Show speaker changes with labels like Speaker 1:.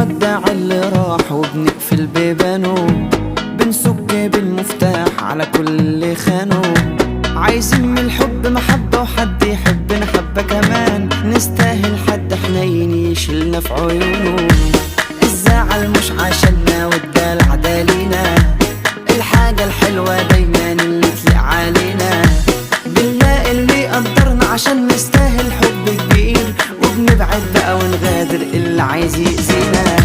Speaker 1: بنودع اللي راح وبنقفل بيبانه، بنسك بالمفتاح على كل اللي خانه. عايزين من الحب محبة وحد يحبنا حبة كمان، نستاهل حد حنين يشيلنا في عيونه. الزعل مش عشاننا والدلع ده لينا، الحاجة الحلوة دايما اللي تليق علينا. بنلاقي اللي قدرنا عشان نستاهل حب كبير، وبنبعد بقى ونغادر اللي عايز يأذينا.